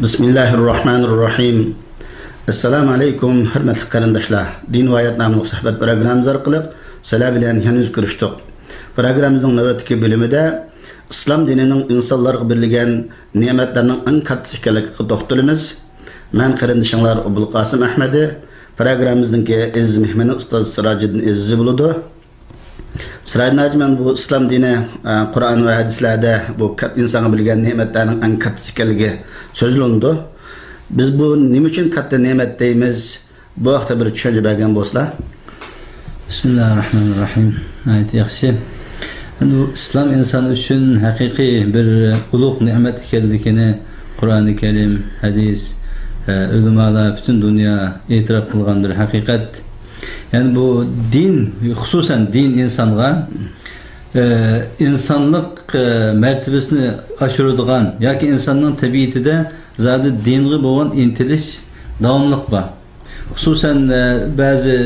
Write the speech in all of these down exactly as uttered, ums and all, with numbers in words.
بىسمىللاھىررەھمانىررەھىم. ئەسسالامۇ ئەلەيكۇم، ھۆرمەتلىك قېرىنداشلار. دىن ۋە ھايات ناملىق سۆھبەت پروگراممىمىز ئارقىلىق سىلەر بىلەن يەنە يۈز كۆرۈشتۇق. پروگراممىمىزنىڭ نۆۋەتتىكى بۆلۈمىدە ئىسلام دىنىنىڭ ئىنسانلارغا بېرىلگەن نېمەتلەرنىڭ ئەڭ كاتتىسى ئىكەنلىكىگە توختىلىمىز. مەن قېرىندىشىڭلار ئوبۇلقاسىم ئەھمەدى. پروگراممىمىزنىڭكى ئەزىز مېھمىنى ئۇستاز سىراجىدىن ئەزىزى بولىدۇ. سىراجىدىن ھاجى، مەن بۇ ئىسلام دىنى، ئە، قۇرئان ۋە ھەدىسلەردە بۇ كات-، ئىنسانغا بېرىلگەن نېمەتلەرنىڭ ئەڭ كاتتىسى ئىكەنلىكى سۆزلىنىدۇ. بىز بۇ نېمە ئۈچۈن كاتتا نېمەت دەيمىز؟ بۇ ھەقتە بىر چۈشەنچە بەرگەن بولسىلا. بىسمىللاھىررەھمانىررەھىم. ناھايىتى ياخشى. ئەمدى بۇ ئىسلام ئىنسان ئۈچۈن ھەقىقىي بىر ئۇلۇغ نېمەت ئىكەنلىكىنى قۇرئانى كەرىم، ھەدىس، ئە، ئۆلىمالار، پۈتۈن دۇنيا ئېتىراپ قىلغان بىر ھەقىقەت. يەنى بۇ دىن، خۇسۇسەن دىن ئىنسانغا، ئە، ئىنسانلىق، ئە، مەرتىۋىسىنى ئاشۇرىدىغان ياكى ئىنساننىڭ تەبىئىتىدە زادى دىنغا بولغان ئىنتىلىش داۋاملىق بار. خۇسۇسەن، ئە، بەزى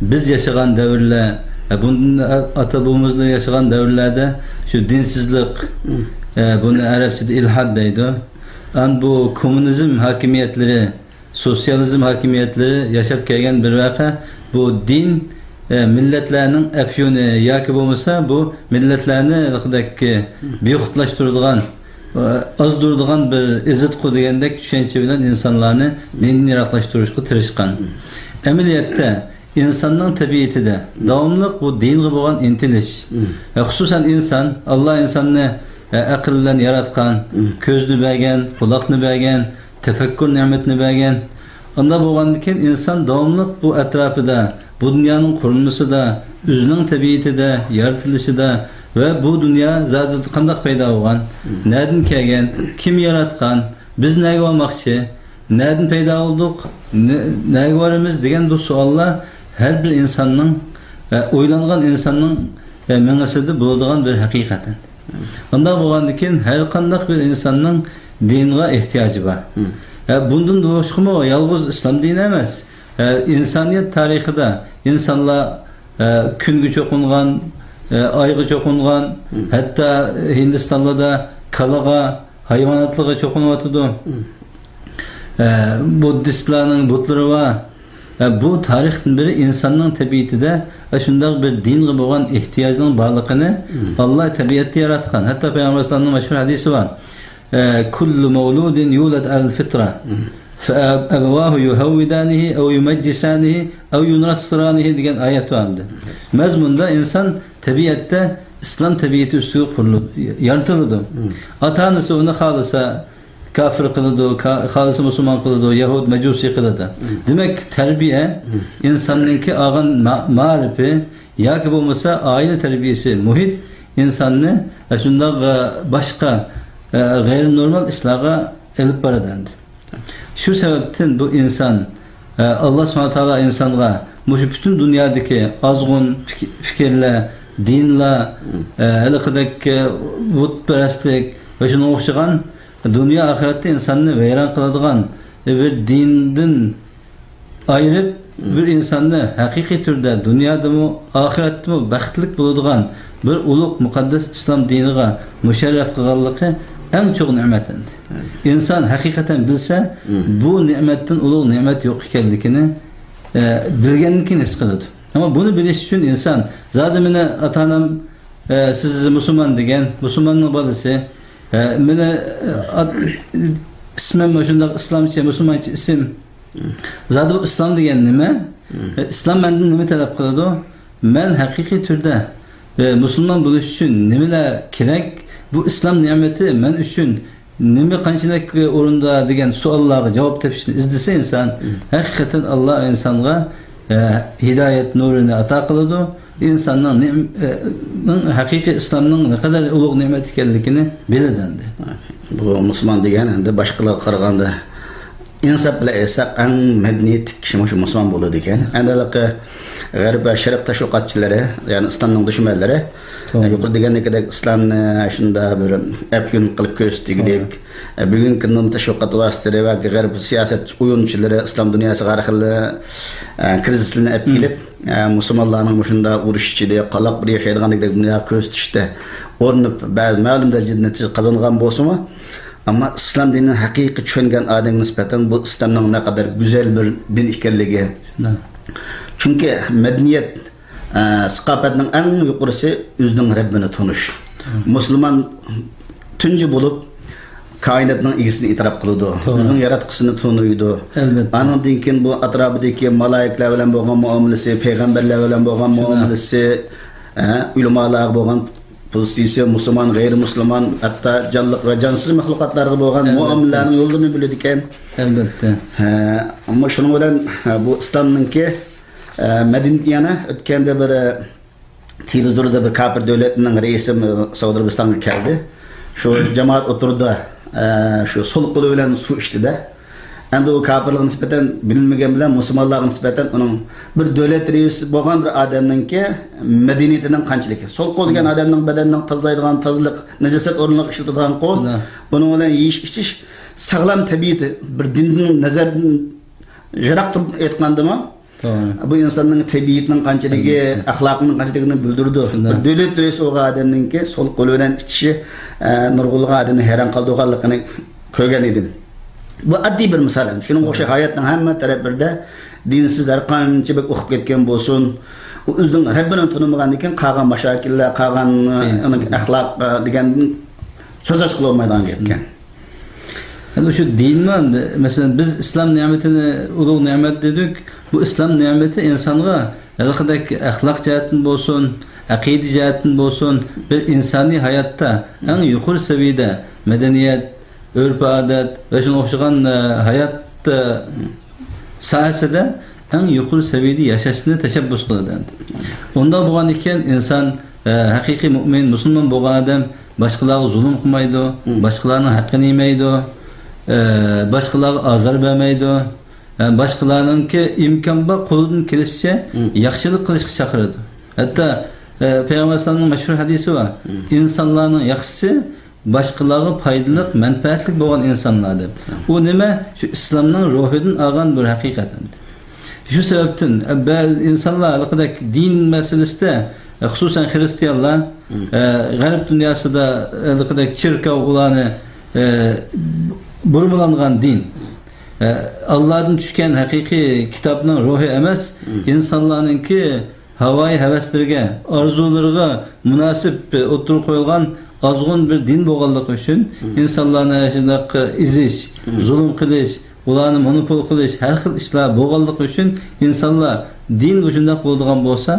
بىز ياشىغان دەۋرلەر، ئە، بۇندىن ئاتا-بوۋىمىزلار ياشىغان دەۋرلەردە شۇ دىنسىزلىق، ئە، بۇنى ئەرەبچىدە ئىلھاد دەيدۇ. ئان بۇ كوممۇنىزم ھاكىمىيەتلىرى، سوتسىيالىزم ھاكىمىيەتلىرى ياشاپ كەلگەن بىر ۋەقە، بۇ دىن، ئە، مىللەتلەرنىڭ ئەپيۈنى ياكى بولمىسا بۇ مىللەتلەرنى ھېلىقىدەك بىخۇدلاشتۇرىدىغان، ئازدۇرىدىغان بىر ئېزىتقۇ دېگەندەك چۈشەنچە بىلەن ئىنسانلارنى دىندىن يىراقلاشتۇرۇشقا تىرىشقان. ئەمەلىيەتتە ئىنساننىڭ تەبىئىتىدە داۋاملىق بۇ دىنغا بولغان ئىنتىلىش. ۋە خۇسۇسەن ئىنسان، ئاللا ئىنساننى، ئە، ئەقىل بىلەن ياراتقان، كۆزنى بەرگەن، قۇلاقنى بەرگەن، تەپەككۇر نېمىتىنى بەرگەن. ئۇنداق بولغاندىكىن ئىنسان داۋاملىق بۇ ئەتراپىدا، بۇ دۇنيانىڭ قۇرۇلمىسىدا، ئۆزىنىڭ تەبىئىتىدە، يارىتىلىشىدا ۋە بۇ دۇنيا زادى قانداق پەيدا بولغان، نەدىن كەلگەن، كىم ياراتقان، بىز نەگە بارماقچى، نەدىن پەيدا بولدۇق، نە-، نەگە بارىمىز دېگەن بۇ سوئاللار ھەر بىر ئىنساننىڭ، ئە، ئويلانغان ئىنساننىڭ، ئە، مېڭىسىدە بولىدىغان بىر ھەقىقەت. ئۇنداق بولغاندىكىن ھەر قانداق بىر ئىنساننىڭ دىنغا ئېھتىياجى بار. ئە، بۇندىن باشقىمۇ يالغۇز ئىسلام دىنى ئەمەس. ئە، ئىنسانىيەت تارىخىدا ئىنسانلار، ئە، كۈنگە چوقۇنغان، ئە، ئايغا چوقۇنغان، ھەتتا ھىندىستانلاردا كالاغا، ھايۋاناتلارغا چوقۇنۇۋاتىدۇ. ئە، بۇددىستلارنىڭ بۇتلىرى بار. ئە، بۇ تارىختىن بېرى ئىنساننىڭ تەبىئىتىدە، ئە، شۇنداق بىر دىنغا بولغان ئېھتىياجنىڭ بارلىقىنى ئاللا تەبىئەتتە ياراتقان. ھەتتا پەيغەمبەر ئەلەيھىسسالامنىڭ مەشھۇر ھەدىسى بار. ئە، كۇللۇ مەۋلۇدىن يۇلەد ئەلەل فىترە. فەئەبەۋاھۇ يۇھەۋۋىدانىھى ئەۋ يۇمەججىسانىھى ئەۋ يۇنەسسىرانىھى دېگەن ئايەت بار ئەمدى. مەزمۇندا ئىنسان تەبىئەتتە ئىسلام تەبىئىتى ئۈستىگە قۇرۇلۇپ يارىتىلىدۇ. ئاتا-ئانىسى ئۇنى خالىسا كاپىر قىلىدۇ، كا-، خالىسا مۇسۇلمان قىلىدۇ، يەھۇد، مەجۇسىي قىلىدۇ. دېمەك، تەربىيە، ئىنساننىڭكى ئالغان ما-، مائارىپى ياكى بولمىسا ئائىلە تەربىيىسى، مۇھىت ئىنساننى شۇنداق، ئە، باشقا، ئە، غەيرىي نورمال ئىشلارغا ئېلىپ بارىدۇ ئەمدى. شۇ سەۋەبتىن بۇ ئىنسان، ئە، ئاللا سۇبھانەھۇ ۋە تائالا ئىنسانغا مۇشۇ پۈتۈن دۇنيادىكى ئازغۇن پىك-، پىكىرلەر، دىنلار، ئە، ھېلىقىدەك، ئە، بۇتپەرەسلىك ۋە شۇنىڭغا ئوخشىغان دۇنيا ئاخىرەتتە ئىنساننى ۋەيران قىلىدىغان بىر دىندىن ئايرىپ، بىر ئىنساننى ھەقىقىي تۈردە دۇنيادىمۇ، ئاخىرەتتىمۇ بەختلىك بولىدىغان بىر ئۇلۇغ مۇقەددەس ئىسلام دىنىغا مۇشەررەپ قىلغانلىقى ئەڭ چوڭ نېمەت ئەمدى. ئىنسان ھەقىقەتەن بىلسە، بۇ نېمەتتىن ئۇلۇغ نېمەت يوق ئىكەنلىكىنى، ئە، بىلگەندىن كېيىن ھېس قىلىدۇ. ئەمما بۇنى بىلىش ئۈچۈن ئىنسان، زادى مېنى ئاتا-ئانام، ئە، سىز مۇسۇلمان دېگەن، مۇسۇلماننىڭ بالىسى، ئە، مېنى، ئە، ئات-، ئىسمىم مۇشۇنداق ئىسلامچە، مۇسۇلمانچە ئىسىم. زادى بۇ ئىسلام دېگەن نېمە؟ ئە، ئىسلام مەندىن نېمە تەلەپ قىلىدۇ؟ مەن ھەقىقىي تۈردە، ئە، مۇسۇلمان بولۇش ئۈچۈن نېمىلەر كېرەك؟ بۇ ئىسلام نېمىتى مەن ئۈچۈن نېمە قانچىلىك ئورۇندا دېگەن سوئاللارغا جاۋاب تېپىشنى ئىزدىسە ئىنسان، ھەقىقەتەن ئاللا ئىنسانغا، ئە، ھىدايەت نۇرىنى ئاتا قىلىدۇ. ئىنساننىڭ نېم-، ئە، نىڭ ھەقىقىي ئىسلامنىڭ نەقەدەر ئۇلۇغ نېمەت ئىكەنلىكىنى بىلىدۇ ئەمدى. بۇ مۇسۇلمان دېگەن ئەمدى باشقىلارغا قارىغاندا ئىنساپ بىلەن ئېيتساق، ئەڭ مەدەنىيەتلىك كىشى مۇشۇ مۇسۇلمان بولىدىكەن. ئەمدى ھېلىقى غەرب ۋە شەرق تەشۋىقاتچىلىرى، يەنى ئىسلامنىڭ دۈشمەنلىرى، توغرا. يۇقىرىدا دېگەندەك، ئىسلامنى شۇنداق بىر ئەپيۈن قىلىپ كۆرسىتىدىكى، توغرا. بۈگۈنكى كۈندىمۇ تەشۋىقات ۋاسىتىلىرى ۋە غەرب سىياسەت ئويۇنچىلىرى ئىسلام دۇنياسىغا ھەر خىل، ئە، كىرىزىسلارنى ئەپ كېلىپ، ئە، مۇسۇلمانلارنىڭ مۇشۇنداق ئۇرۇش ئىچىدە قالاق بىر ياشايدىغاندەك دۇنياغا كۆرسىتىشتە ئۇرۇنۇپ، بەزى مەلۇم دەرىجىدە نەتىجە قازانغان بولسىمۇ، ئەمما ئىسلام دىنىنى ھەقىقىي چۈشەنگەن ئادەمگە نىسبەتەن بۇ ئىسلامنىڭ نەقەدەر گۈزەل بىر دىن ئىكەنلىكى. شۇنداق. چۈنكى مەدەنىيەت، ئە، ساقاپەتنىڭ ئەڭ يۇقىرىسى ئۆزىنىڭ رەببىنى تونۇش. مۇسۇلمان تۇنجى بولۇپ كائىناتنىڭ ئىگىسىنى ئېتىراپ قىلىدۇ. توغرا. ئۆزىنىڭ ياراتقۇچىسىنى تونۇيدۇ. ئەلۋەتتە. ئانىڭدىن كېيىن بۇ ئەتراپىدىكى مالايىكىلەر بىلەن بولغان مۇئامىلىسى، پەيغەمبەرلەر بىلەن بولغان مۇئامىلىسى، ئە، ئۆلىمالارغا بولغان پوزىتسىيىسى، مۇسۇلمان، غەيرىي مۇسۇلمان، ھەتتا جانلىق ۋە جانسىز مەخلۇقاتلارغا بولغان، ئەلۋەتتە، مۇئامىلىلەرنىڭ يوللىرىنى بىلىدىكەن. ئەلۋەتتە. ھە، ئەمما شۇنىڭ بىلەن، ھە، بۇ ئىسلامنىڭكى، ھە، مەدەنىيىتى يەنە ئۆتكەندە بىر، ھە، تېلېۋىزوردا بىر كاپىر دۆلەتنىڭ رەئىسى سەئۇدى ئەرەبىستانغا كەلدى. شۇ جامائەت ئوتتۇرىدا، ئە، شۇ سول قولى بىلەن سۇ ئىچتى-دە. ئەمدى ئۇ كاپىرلارغا نىسبەتەن بىلىنمىگەن بىلەن مۇسۇلمانلارغا نىسبەتەن ئۇنىڭ بىر دۆلەت رەئىسى بولغان بىر ئادەمنىڭكى مەدەنىيىتىنىڭ قانچىلىكى. سول قول دېگەن ئادەمنىڭ بەدەننىڭ تازىلايدىغان تازىلىق، نەجاسەت ئورۇنلۇق ئىشلىتىدىغان قول، بۇنىڭ بىلەن يېيىش ئىچىش ساغلام تەبىئىتى، بىر دىندىن نەزەردىن يىراق تۇرۇپ ئېيتقاندىمۇ، توغرا، بۇ ئىنساننىڭ تەبىئىتىنىڭ قانچىلىكى، ئەلۋەتتە، ئەخلاقىنىڭ قانچىلىكىنى بىلدۈرىدۇ. شۇنداق. بىر دۆلەت رەئىسى بولغان ئادەمنىڭكى سول قولى بىلەن ئىچىشى، ئە، نۇرغۇنلىغان ئادەمنى ھەيران قالدۇرغانلىقىنى كۆرگەن ئىدىم. بۇ ئاددىي بىر مىسال. شۇنىڭغا ئوخشاش ھاياتنىڭ ھەممە تەرەپلىرىدە دىنسىز ھەر قانچە بەك ئوقۇپ كەتكەن بولسۇن، ئۇ ئۆزىنىڭ رەببىنى تونۇمىغاندىن كېيىن قالغان ماشاكىللار، قالغان، ئە، ئەخلاق، ئە، دېگەندىن سۆز ئاچقىلى بولمايدىغان گەپكەن. ئەنە شۇ دىنمۇ ئەمدى، مەسىلەن، بىز ئىسلام نېمىتىنى ئۇلۇغ نېمەت دېدۇق. بۇ ئىسلام نېمىتى ئىنسانغا ھېلىقىدەك ئەخلاق جەھەتتىن بولسۇن، ئەقىدە جەھەتتىن بولسۇن، بىر ئىنسانىي ھاياتتا ئەڭ يۇقىرى سەۋىيەدە مەدەنىيەت، ئۆرپ-ئادەت ۋە شۇنىڭغا ئوخشىغان، ئە، ھايات، ئە، ساھەسىدە ئەڭ يۇقىرى سەۋىيەدە ياشاشنى تەشەببۇس قىلىدۇ ئەمدى. ئۇنداق بولغاندىكىن ئىنسان، ئە، ھەقىقىي مۆمىن، مۇسۇلمان بولغان ئادەم باشقىلارغا زۇلۇم قىلمايدۇ، باشقىلارنىڭ ھەققىنى يېمەيدۇ، ئە، باشقىلارغا ئازار بەرمەيدۇ، ئە، باشقىلارنىڭكى ئىمكان بار قولىدىن كېلىشىچە ياخشىلىق قىلىشقا چاقىرىدۇ. ھەتتا، ئە، پەيغەمبەر ئەلەيھىسسالامنىڭ مەشھۇر ھەدىسى بار. ئىنسانلارنىڭ ياخشىسى باشقىلارغا پايدىلىق، مەنپەئەتلىك بولغان ئىنسانلار دەپ. ئۇ نېمە؟ شۇ ئىسلامنىڭ روھىدىن ئالغان بىر ھەقىقەت ئەمدى. شۇ سەۋەبتىن، ئە، بەزى ئىنسانلار ھېلىقىدەك دىن مەسىلىسىدە، ئە، خۇسۇسەن خىرىستىيانلار، ئە، غەرب دۇنياسىدا ھېلىقىدەك چېركاۋ ئۇلارنى، ئە، بۇرمىلانغان دىن. ئە، ئاللادىن چۈشكەن ھەقىقىي كىتابنىڭ روھى ئەمەس، ئىنسانلارنىڭكى ھاۋايى ھەۋەسلىرىگە، ئارزۇلىرىغا مۇناسىپ ئوتتۇرىغا قويۇلغان ئازغۇن بىر دىن بولغانلىقى ئۈچۈن، ئىنسانلارنى شۇنداق ئېزىش، زۇلۇم قىلىش، ئۇلارنى مونوپول قىلىش، ھەر خىل ئىشلار بولغانلىقى ئۈچۈن ئىنسانلار دىن مۇشۇنداق بولىدىغان بولسا،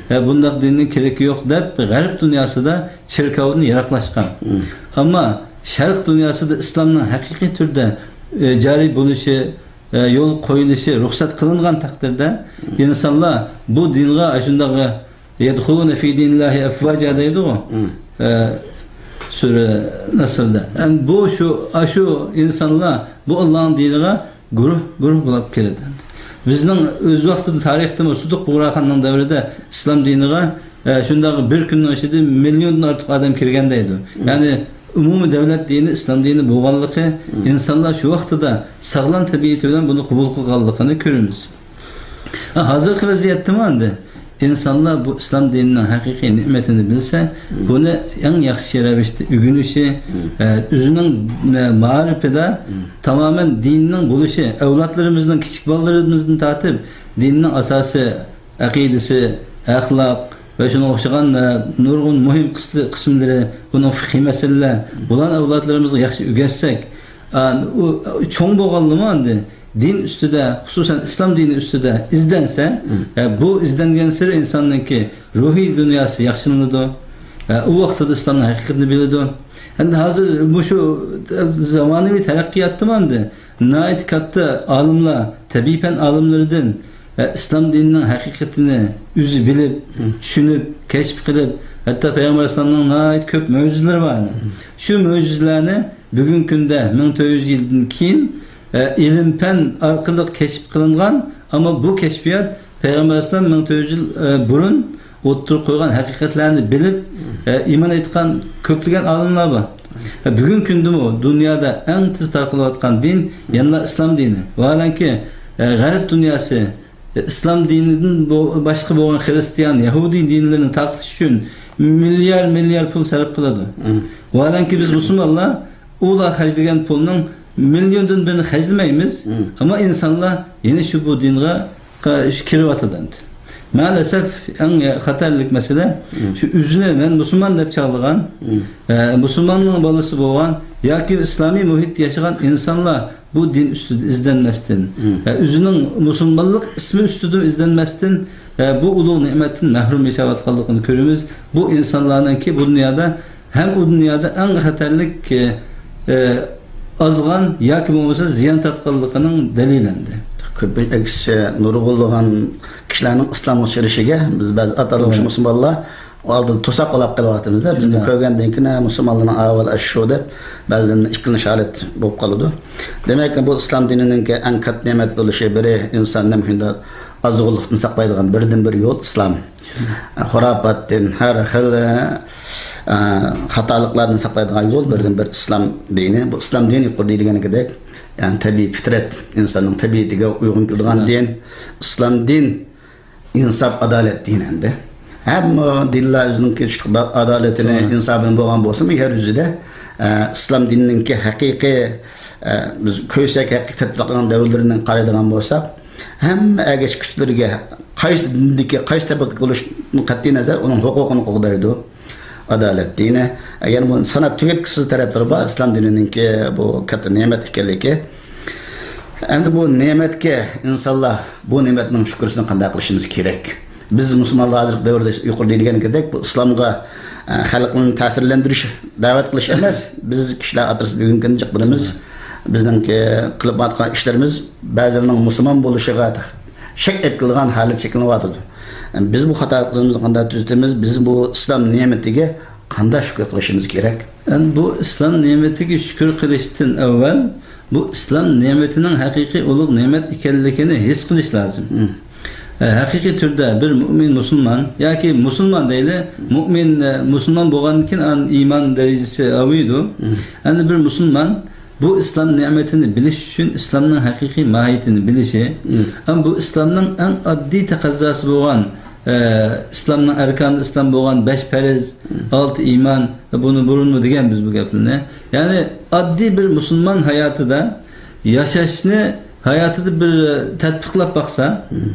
ھە، بۇنداق دىننىڭ كېرىكى يوق دەپ غەرب دۇنياسىدا چېركاۋدىن يىراقلاشقان. ئەمما شەرق دۇنياسىدا ئىسلامنىڭ ھەقىقىي تۈردە، ئە، جارى بولۇشى، ئە، يول قويۇلۇشى رۇخسەت قىلىنغان تەقدىردە، ئىنسانلار بۇ دىنغا ئاشۇنداق، يەدخۇلۇنە فى دىنىللاھى ئەفۋاجا دەيدىغۇ، ئە، سۈرە نەسردا. ئەم، بۇ شۇ، ئاشۇ ئىنسانلار بۇ ئاللانىڭ دىنىغا گۇرۇھ، گۇرۇھ بولاپ كىرىدۇ. بىزنىڭ ئۆز ۋاقتىدا تارىختىمۇ سىدىق بۇغراخاننىڭ دەۋرىدە ئىسلام دىنىغا، ئە، شۇنداق بىر كۈننىڭ ئىچىدە مىليوندىن ئارتۇق ئادەم كىرگەن دەيدۇ. يەنى ئومۇمىي دۆلەت دىنى ئىسلام دىنى بولغانلىقى، ئىنسانلار شۇ ۋاقتىدا ساغلام تەبىئىتى بىلەن بۇنى قوبۇل قىلغانلىقىنى كۆرىمىز. ھە، ھازىرقى ۋەزىيەتتىمۇ ئەمدى ئىنسانلار بۇ ئىسلام دىنىنىڭ ھەقىقىي نېمىتىنى بىلسە، بۇنى ئەڭ ياخشى رەۋىشتە ئۆگىنىشى، ئە، ئۆزىنىڭ، ئە، مائارىپىدا تامامەن دىننىڭ بولۇشى، ئەۋلادلىرىمىزنىڭ كىچىك بالىلىرىمىزدىن تارتىپ دىننىڭ ئاساسى، ئەقىدىسى، ئەخلاق ۋە شۇنىڭغا ئوخشىغان، ئە، نۇرغۇن مۇھىم قىس-، قىسىملىرى، بۇنىڭ فىقھىي مەسىلىلەر، بۇلارنى ئەۋلادلىرىمىزغا ياخشى ئۆگەتسەك، ئا، ئۇ، ئۇ چوڭ بولغانلىمۇ ئەمدى دىن ئۈستىدە، خۇسۇسەن ئىسلام دىنى ئۈستىدە ئىزدەنسە، ئە، بۇ ئىزدەنگەن سېرى ئىنساننىڭكى روھىي دۇنياسى ياخشىلىنىدۇ. ئە، ئۇ ۋاقتىدا ئىسلامنىڭ ھەقىقىتىنى بىلىدۇ. ئەمدى ھازىر مۇشۇ، ئە، زامانىۋى تەرەققىياتتىمۇ ئەمدى ناھايىتى كاتتا ئالىملار، تەبىئىي پەن ئالىملىرىدىن، ئە، ئىسلام دىنىنىڭ ھەقىقىتىنى ئۆزى بىلىپ، چۈشىنىپ، كەشىپ قىلىپ، ھەتتا پەيغەمبەر ئەلەيھىسسالامنىڭ ناھايىتى كۆپ مۆجىزىلىرى بار. شۇ مۆجىزىلەرنى بۈگۈنكى كۈندە مىڭ تۆت يۈز يىلدىن كېيىن، ئە، ئىلىم پەن ئارقىلىق كەشىپ قىلىنغان، ئەمما بۇ كەشپىيات پەيغەمبەر ئەلەيھىسسالام مىڭ تۆت يۈز يىل، ئە، بۇرۇن ئوتتۇرىغا قويغان ھەقىقەتلەرنى بىلىپ، ئە، ئىمان ئېيتقان كۆپلىگەن ئالىملار بار. ئە، بۈگۈنكى كۈندىمۇ دۇنيادا ئەڭ تېز تارقىلىۋاتقان دىن يەنىلا ئىسلام دىنى. ۋاھالەنكى، ئە، غەرب دۇنياسى، ئە، ئىسلام دىنىدىن بو-، باشقا بولغان خىرىستىيان، يەھۇدىي دىنلىرىنى تارقىتىش ئۈچۈن مىليار، مىليار پۇل سەرپ قىلىدۇ. ۋاھالەنكى بىز مۇسۇلمانلار ئۇلار خەجلىگەن پۇلنىڭ مىليوندىن بىرىنى خەجلىمەيمىز. ئەمما ئىنسانلار يەنە شۇ بۇ دىنغا قا-، كىرىۋاتىدۇ ئەمدى. مەلەسەف، ئەڭ خەتەرلىك مەسىلە، شۇ ئۆزىنى مەن مۇسۇلمان دەپ چاغلىغان، ئە، مۇسۇلماننىڭ بالىسى بولغان ياكى ئىسلامىي مۇھىتتا ياشىغان ئىنسانلار بۇ دىن ئۈستىدە ئىزدەنمەستىن، ئە، ئۆزىنىڭ مۇسۇلمانلىق ئىسمى ئۈستىدىن ئىزدەنمەستىن، ئە، بۇ ئۇلۇغ نېمەتتىن مەھرۇم ياشاۋاتقانلىقىنى كۆرىمىز. بۇ ئىنسانلارنىڭكى بۇ دۇنيادا ھەم ئۇ دۇنيادا ئەڭ خەتەرلىك، ئە، ئازغان ياكى بولمىسا زىيان تارتقانلىقىنىڭ دەلىلى ئەمدى. كۆپىنچە ئەكسىچە نۇرغۇنلىغان كىشىلەرنىڭ ئىسلامغا كىرىشىگە بىز بەزى ئاتالمىش توغرا. مۇسۇلمانلار ئالدىدا توساق بولاپ قېلىۋاتىمىز-دە. بىزنى شۇنداق. كۆرگەندىن كېيىن، ھە، مۇسۇلمانلارنىڭ ئەھۋالى ئاشۇ دەپ بەزىدە ئىككىلىنىش ھالەت بلوپ قالىدۇ. دېمەك، بۇ ئىسلام دىنىنىڭكى ئەڭ كاتتا نېمەت بولۇشى بىرى، ئىنساننى مۇشۇنداق ئازغۇنلۇقتىن ساقلايدىغان بىردىنبىر يول ئىسلام. خۇراپاتتىن، ھەر خىل، ئە، خاتالىقلاردىن ساقلايدىغان يول بىردىنبىر ئىسلام دىنى. بۇ ئىسلام دىنى يۇقىرىدا دېيىلگىنىدەك، يەنى تەبىئىي پىترەت، ئىنساننىڭ تەبىئىتىگە ئۇيغۇن كېلىدىغان دىن. ئىسلام دىن ئىنساپ، ئادالەت دىنى ئەمدى. ھەممە دىنلار ئۆزىنىڭ كىشىلىك ئادالىتىنى، توغرا. ئىنسابىنى بولغان بولسىمۇ، يەر يۈزىدە، ئە، ئىسلام دىنىنىڭكى ھەقىقىي، ئە، بىز كۆرسەك ھەقىقىي تەتبىقلانغان دەۋرلىرىنى قارايدىغان بولساق، ھەممە ئەگەشكۈچلىرىگە قايسى دىندىكى، قايسى تەبىقە بولۇشتىن قەتئىي نەزەر، ئۇنىڭ ھوقۇقىنى قوغدايدۇ. ئادالەت دىنى. يەنە بۇ ساناپ تۈگەتكۈسىز تەرەپلىرى بار ئىسلام دىنىنىڭكى بۇ كاتتا نېمەت ئىكەنلىكى. ئەمدى بۇ نېمەتكە ئىنسانلار بۇ نېمەتنىڭ شۈكرىسىنى قانداق قىلىشىمىز كېرەك؟ بىز مۇسۇلمانلار ھازىرقى دەۋردە يۇقىرىدا دېگەنكىدەك، بۇ ئىسلامغا، ئە، خەلقنى تەسىرلەندۈرۈش، دەۋەت قىلىش ئەمەس. بىز كىشىلەر ئاترىسىدا بۈگۈنكى كۈندە جىقلىرىمىز، بىزنىڭكى قىلىپ باراتقان ئىشلىرىمىز بەزىلەرنىڭ مۇسۇلمان بولۇشىغا شەك ئېلىپ كېلىدىغان ھالەت شەكىللىنىۋاتىدۇ. بىز بۇ خاتا قىلىقىمىزنى قانداق تۈزىتىمىز؟ بىز بۇ ئىسلام نېمىتىگە قانداق شۈكۈر قىلىشىمىز كېرەك؟ ئەمدى بۇ ئىسلام نېمىتىگە شۈكۈر قىلىشتىن ئەۋۋەل بۇ ئىسلام نېمىتىنىڭ ھەقىقىي ئۇلۇغ نېمەت ئىكەنلىكىنى ھېس قىلىش لازىم. مم. ئە، ھەقىقىي تۈردە بىر مۆمىن مۇسۇلمان ياكى مۇسۇلمان دەيلى، مم. مۆمىن، ئە، مۇسۇلمان بولغاندىن كېيىن ئان-، ئىمان دەرىجىسى ئاۋۇيدۇ. مم. ئەمدى بىر مۇسۇلمان بۇ ئىسلام نېمىتىنى بىلىش ئۈچۈن ئىسلامنىڭ ھەقىقىي ماھىيىتىنى بىلىشى، مم. ھەم بۇ ئىسلامنىڭ ئەڭ ئاددىي تەقەززاسى بولغان، ئە، ئىسلامنىڭ ئەركانى ئىسلام بولغان بەش پەرز، مم. ئالتە ئىمان، بۇنى بۇرۇنمۇ دېگەنبىز بۇ گەپنى. يەنى ئاددىي بىر مۇسۇلمان ھاياتىدا ياشاشنى ھاياتىدا بىر، ئە، تەتبىقلاپ باقسا، مم.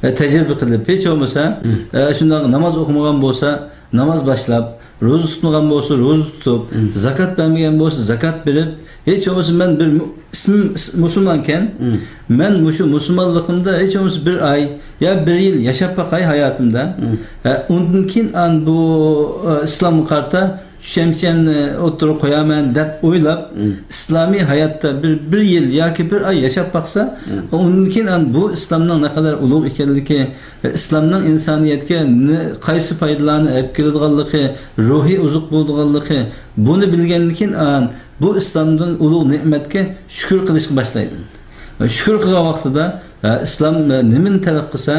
ئە، تەجرىبە قىلىپ، ھېچ بولمىسا، مم. ئە، شۇنداق ناماز ئوقۇمىغان بولسا، ناماز باشلاپ، روزا تۇتمىغان بولسا، روزا تۇتۇپ، مم. زاكات بەرمىگەن بولسا، زاكات بېرىپ، ھېچ بولمىسا مەن بىر مۇ-، ئىسمىم ئىس-، مۇسۇلمانكەن، مم. مەن مۇشۇ مۇسۇلمانلىقىمدا ھېچ بولمىسا بىر ئاي يا بىر يىل ياشاپ باقاي ھاياتىمدا. مم. ئە، ئۇندىن كېيىن ئان بۇ، ئە، ئىسلامغا قارىتا چۈشەنچەمنى ئوتتۇرىغا قويارمەن دەپ ئويلاپ، مم. ئىسلامىي ھاياتتا بىر، بىر يىل ياكى بىر ئاي ياشاپ باقسا، مم. ئۇندىن كېيىن ئان بۇ ئىسلامنىڭ نەقەدەر ئۇلۇغ ئىكەنلىكى، ئىسلامنىڭ ئىنسانىيەتكە نە-، قايسى پايدىلارنى ئېلىپ كېلىدىغانلىقى، روھىي ئوزۇق بولىدىغانلىقى، بۇنى بىلگەندىن كېيىن ئان بۇ ئىسلامدىن ئۇلۇغ نېمەتكە شۈكۈر قىلىشقا باشلايدۇ. شۈكۈر قىلغان ۋاقتىدا، ئە، ئىسلام، ئە، نېمىنى تەلەپ قىلسا،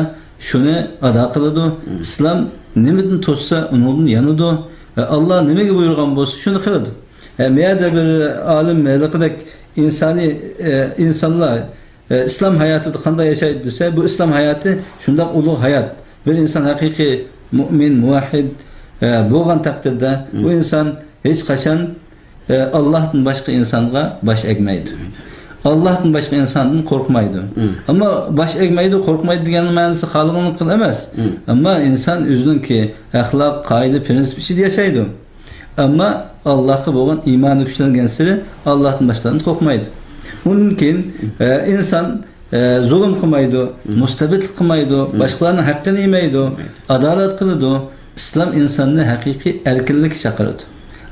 شۇنى ئادا قىلىدۇ. مم. ئىسلام نېمىدىن توسسا، ئۇنىڭدىن يانىدۇ. ئە، ئاللا نېمىگە بۇيرۇغان بولسا، شۇنى قىلىدۇ. ئە، مۇ يەردە بىر ئالىم ھېلىقىدەك ئىنسانىي، ئە، ئىنسانلار، ئە، ئىسلام ھاياتىدا قانداق ياشايدۇ دېسە، بۇ ئىسلام ھاياتى شۇنداق ئۇلۇغ ھايات. بىر ئىنسان ھەقىقىي مۆمىن، مۇۋەھھىد، ئە، بولغان تەقدىردە، مم. بۇ ئىنسان ھېچقاچان ئە، ئاللاھتىن باشقا ئىنسانغا باش ئەگمەيدۇ. ئاللاھتىن باشقا ئىنساندىن قورقمايدۇ. مم. ئەمما باش ئەگمەيدۇ، قورقمايدۇ دېگەننىڭ مەنىسى خالىغىنىنى قىل ئەمەس. مم. ئەمما ئىنسان ئۆزىنىڭكى ئەخلاق، قائىدە، پرىنسىپ ئىچىدە ياشايدۇ. ئەمما ئاللاھقا بولغان ئىمانى كۈچلەنگەنسېرى ئاللاھتىن باشقىدىن قورقمايدۇ. ئۇندىن كېيىن، ئە، ئىنسان ئە، زۇلۇم قىلمايدۇ، مم. مۇستەبىتلىق قىلمايدۇ، مم. باشقىلارنىڭ ھەققىنى يېمەيدۇ، يېمەيدۇ. ئادالەت قىلىدۇ. ئىسلام ئىنساننى ھەقىقىي ئەركىنلىككە چاقىرىدۇ.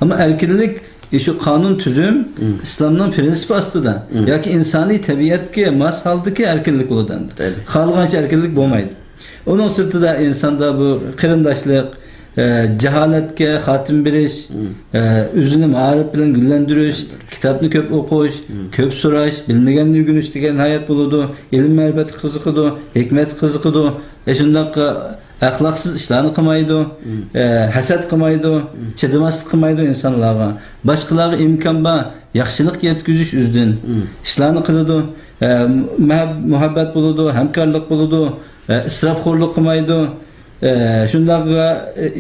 ئەمما ئەركىنلىك، ئە، شۇ قانۇن تۈزۈم مم. ئىسلامنىڭ پرىنسىپى ئاستىدا مم. ياكى ئىنسانىي تەبىئەتكە ماس ھالدىكى ئەركىنلىك بولىدۇ ئەمدى. تەبىئىي. خالىغانچە ئەركىنلىك بولمايدۇ. ئۇنىڭ سىرتىدا ئىنساندا بۇ قېرىنداشلىق، ئە، جاھالەتكە خاتىمە بېرىش، مم. ئە، ئۆزىنى مائارىپ بىلەن گۈللەندۈرۈش، گۈللەندۈرۈش. كىتابنى كۆپ ئوقۇش، مم. كۆپ سوراش، بىلمىگەننى ئۆگىنىش دېگەن ھايات بولىدۇ. ئىلىم-مەرىپەتكە قىزىقىدۇ، ھېكمەتكە قىزىقىدۇ. ئە، شۇنداق، ئە، ئەخلاقسىز ئىشلارنى قىلمايدۇ. مم. ئە، ھەسەت قىلمايدۇ، مم. چىدىماسلىق قىلمايدۇ ئىنسانلارغا. باشقىلارغا ئىمكان بار ياخشىلىق يەتكۈزۈش ئۈزدىن مم. ئىشلارنى قىلىدۇ. ئە، مەھەب-، مۇھەببەت بولىدۇ، ھەمكارلىق بولىدۇ، ئە، ئىسراپخورلۇق قىلمايدۇ. ئە، شۇنداق، ئە،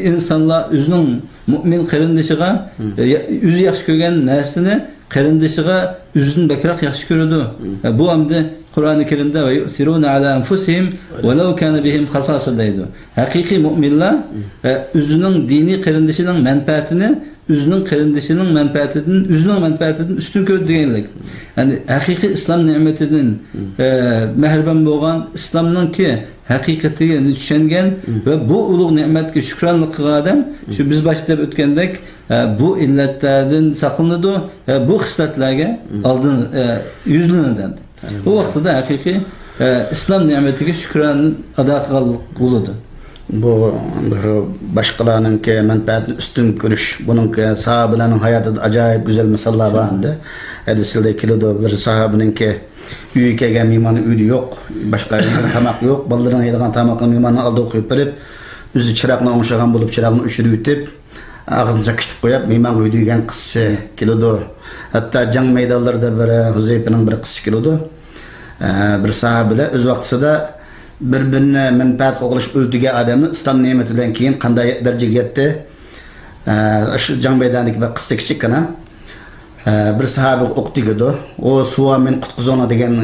ئىنسانلار ئۆزىنىڭ مۆمىن قېرىندىشىغا، مم. ئە، يا-، ئۆزى ياخشى كۆرگەن نەرسىنى قېرىندىشىغا ئۆزىدىن بەكرەك ياخشى كۆرىدۇ. ئە، بۇ ئەمدى قۇرئانى كەرىمدە «ۋە يۇئسىرۇنە ئەلا ئەنفۇسىھىم ۋەلەۋ كانە بىھىم خاساسە» دەيدۇ. ھەقىقىي مۇئمىنلار، ئە، ئۆزىنىڭ دىنىي قېرىندىشىنىڭ مەنپەئەتىنى ئۆزىنىڭ قېرىندىشىنىڭ مەنپەئەتىدىن، ئۆزىنىڭ مەنپەئەتىدىن ئۈستۈن كۆرىدۇ دېگەنلىك. يەنى ھەقىقىي ئىسلام نېمىتىدىن، ئە، مەھرۇم بولغان، ئىسلامنىڭكى ھەقىقىتىنى چۈشەنگەن ۋە بۇ ئۇلۇغ نېمەتكە شۈكرانلىق قىلغان ئادەم، شۇ بىز باشتا دەپ ئۆتكەندەك، ئە، بۇ ئىللەتلەردىن ساقلىنىدۇ ۋە بۇ خىسلەتلەرگە ئالدىن، ئە، يۈزلىنىدۇ ئەمدى. بۇ ۋاقتىدا ھەقىقىي، ئە، ئىسلام نېمىتىگە شۈكرانە ئادا قىلغانلىق بولىدۇ. بۇ بىر باشقىلارنىڭكى مەنپەئەتىنى ئۈستۈن كۆرۈش، بۇنىڭكى ساھابىلەرنىڭ ھاياتىدا ئاجايىپ گۈزەل مىساللار بار ئەمدى. ھەدىسلەردە كېلىدۇ، بىر ساھابىنىڭكى ئۆيىگە كەلگەن مېھماننىڭ ئۆيىدە يوق، باشقا يەردە تاماق يوق، بالىلىرىنىڭ يەيدىغان تامىقىنى مېھماننىڭ ئالدىغا قويۇپ بېرىپ، ئۆزى چىراغنى ئوڭشىغان بولۇپ، چىراغنى ئۆچۈرۈۋېتىپ، ئاغزىنى چاقچىتىپ قويۇپ، مېھمانغا ھۆيدۈيگەن قىسسىسى كېلىدۇ. ھەتتا جەڭ مەيدانلىرىدا بىر، ھۇزەيپىنىڭ بىر قىسسىسى كېلىدۇ. ئە، بىر ساھابىلەر ئۆز ۋاقتىسىدا بىر-بىرىنى مەنپەئەت قوغلىشىپ ئۆلتۈرگەن ئادەمنى ئىسلام نېمىتى بىلەن كېيىن قانداق دەرىجىگە يەتتى؟ ئە، شۇ جەڭ مەيدانىدىكى بىر قىسسە كىچىككىنە. ئە، بىر ساھابىغا ئوق تېگىدۇ. ئۇ «سۇۋا مېنى قۇتقۇزۇڭلار» دېگەن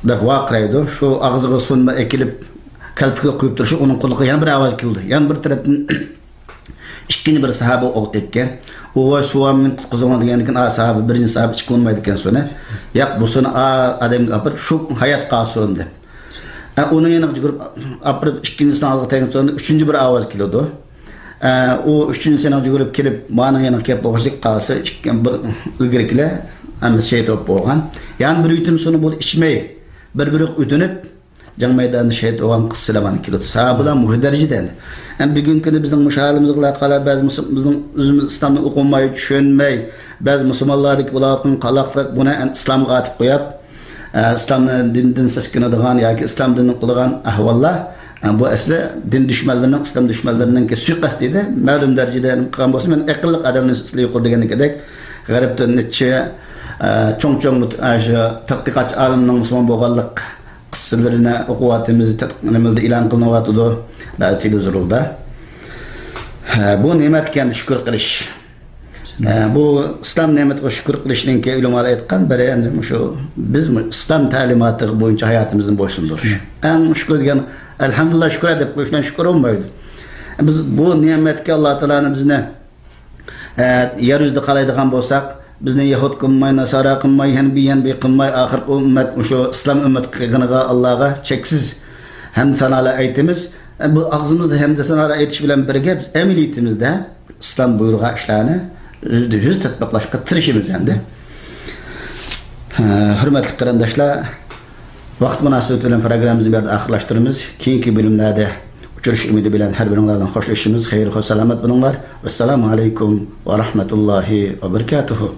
دەپ ۋارقىرايدۇ. شۇ ئاغزىغا سۇنى ئەكېلىپ، كەلپۈكىگە قۇيۇپ تۇرۇشى ئۇنىڭ قۇلىقىغا يەنە بىر ئاۋاز كېلىدۇ. يەنە بىر تەرەپتىن ئىككىنچى بىر ساھابە ئوق تەگكەن. ئۇ «ۋاي، سۇۋا مېنى قۇتقۇزۇڭلار» دېگەندىن كېيىن، ئا ساھابە، بىرىنچى ساھابە ئىچكە ئۇنىمايدىكەن سۇنى. «ياق، بۇ سۇنى ئا ئادەمگە ئاپىرىپ، شۇ ھايات قالسۇن» دەپ. ئە، ئۇنىڭ يېنىغا يۈگۈرۈپ ئاپىرىپ، ئىككىنچىسىنىڭ ئالدىغا تەگكەن سۇنى ئۈچىنچى بىر ئاۋاز كېلىدۇ. ئە، ئۇ ئۈچىنچىسىنىڭ يۈگۈرۈپ كېلىپ، مانىڭ يېنىغا كېلىپ بولغۇچىلىك قالسا، ئىككى، بىر ئىلگىرىكىلەر ھەممىسى شېھىت بولۇپ بولغان. يەنە بىر يۇتۇم سۇنى بۇ ئىچمەي، بىر-بىرىگە ئۆتۈنۈپ، جەڭ مەيدانىدا شېھىت بولغان قىسسىلار مانا كېلىدۇ. ساھابىلار مۇشۇ دەرىجىدە ئەمدى. ھەم بۈگۈنكى كۈندە بىزنىڭ مۇشۇ ھالىمىزغا قاراپ، بەزى مۇسۇل-، بىزنىڭ ئۆزىمىز ئىسلامنى ئوقۇماي، چۈشەنمەي، بەزى مۇسۇلمانلاردىكى بولۇۋاتقان قالاقلىق، بۇنى ئەمدى ئىسلامغا ئاتىپ قويۇپ، ئە، ئىسلامنى دىندىن سەسكىنىدىغان ياكى ئىسلام دىنىنى قىلىدىغان ئەھۋاللار، ئە، بۇ ئەسلى دىن دۈشمەنلىرىنىڭ، ئىسلام دۈشمەنلىرىنىڭكى سۇيىقەستى ئىدى. مەلۇم دەرىجىدە قىلغان بولسا، مەن ئەقىللىق ئادەمنى سىلەر يۇقىرىدا دېگەندەك، غەربتىن نەچچە، ئە، چوڭ-چوڭ مۇت-، ئە، شۇ تەتقىقاتچى ئالىمنىڭ مۇسۇلمان بولغانلىق قىسسىلىرىنى ئوقۇۋاتىمىز، تەتقىق-، نېمىلەردە ئېلان قىلىنىۋاتىدۇ، بەزى تېلېۋىزورلاردا. ھە، بۇ نېمەت ئىكەن، شۈكۈر قىلىش. ھە، بۇ ئىسلام نېمىتىگە شۈكۈر قىلىشنىڭكى ئۆلىمالار ئېيتقان بىرى، يەنى مۇشۇ بىز ئىسلام تەلىماتى بويىچە ھاياتىمىزنى بويسۇندۇرۇش. ئەڭ شۈكۈر دېگەن، «ئەلھەمدۇلىللا، شۈكۈر» دەپ قويۇش بىلەن شۈكۈر بولمايدۇ. بىز بۇ نېمەتكە، ئاللا تائالانى بىزنى ئە، يەر يۈزىدە قالايدىغان بولساق، بىزنى يەھۇد قىلماي، ناسارا قىلماي، ھەنبىي، يەنبىي قىلماي، ئاخىرقى ئۈممەت، مۇشۇ ئىسلام ئۈممەت قىلغىنىغا، ئاللاغا چەكسىز ھەمدۇ سانالار ئېيتىمىز. ئە، بۇ ئاغزىمىزدا ھەمدۇ سانالار ئېيتىش بىلەن بىرگە، بىز ئەمەلىيىتىمىزدە ئىسلام بۇيرۇغان ئىشلارنى يۈزدە يۈز تەتبىقلاشقا تىرىشىمىز ئەمدى. ئە، ھۆرمەتلىك قېرىنداشلار، ۋاقىت مۇناسىۋىتى بىلەن پروگراممىمىزنى بۇ يەردە ئاخىرلاشتۇرىمىز. كېيىنكى بۆلۈملەردە ئۇچرىشىش ئۈمىدى بىلەن ھەر بىرىڭلار بىلەن خوشلىشىمىز. خەير، خوش، سالامەت بولۇڭلار. ۋەسسالامۇ ئەلەيكۇم ۋە رەھمەتۇللاھى ۋە بەرىكاتۇھۇ.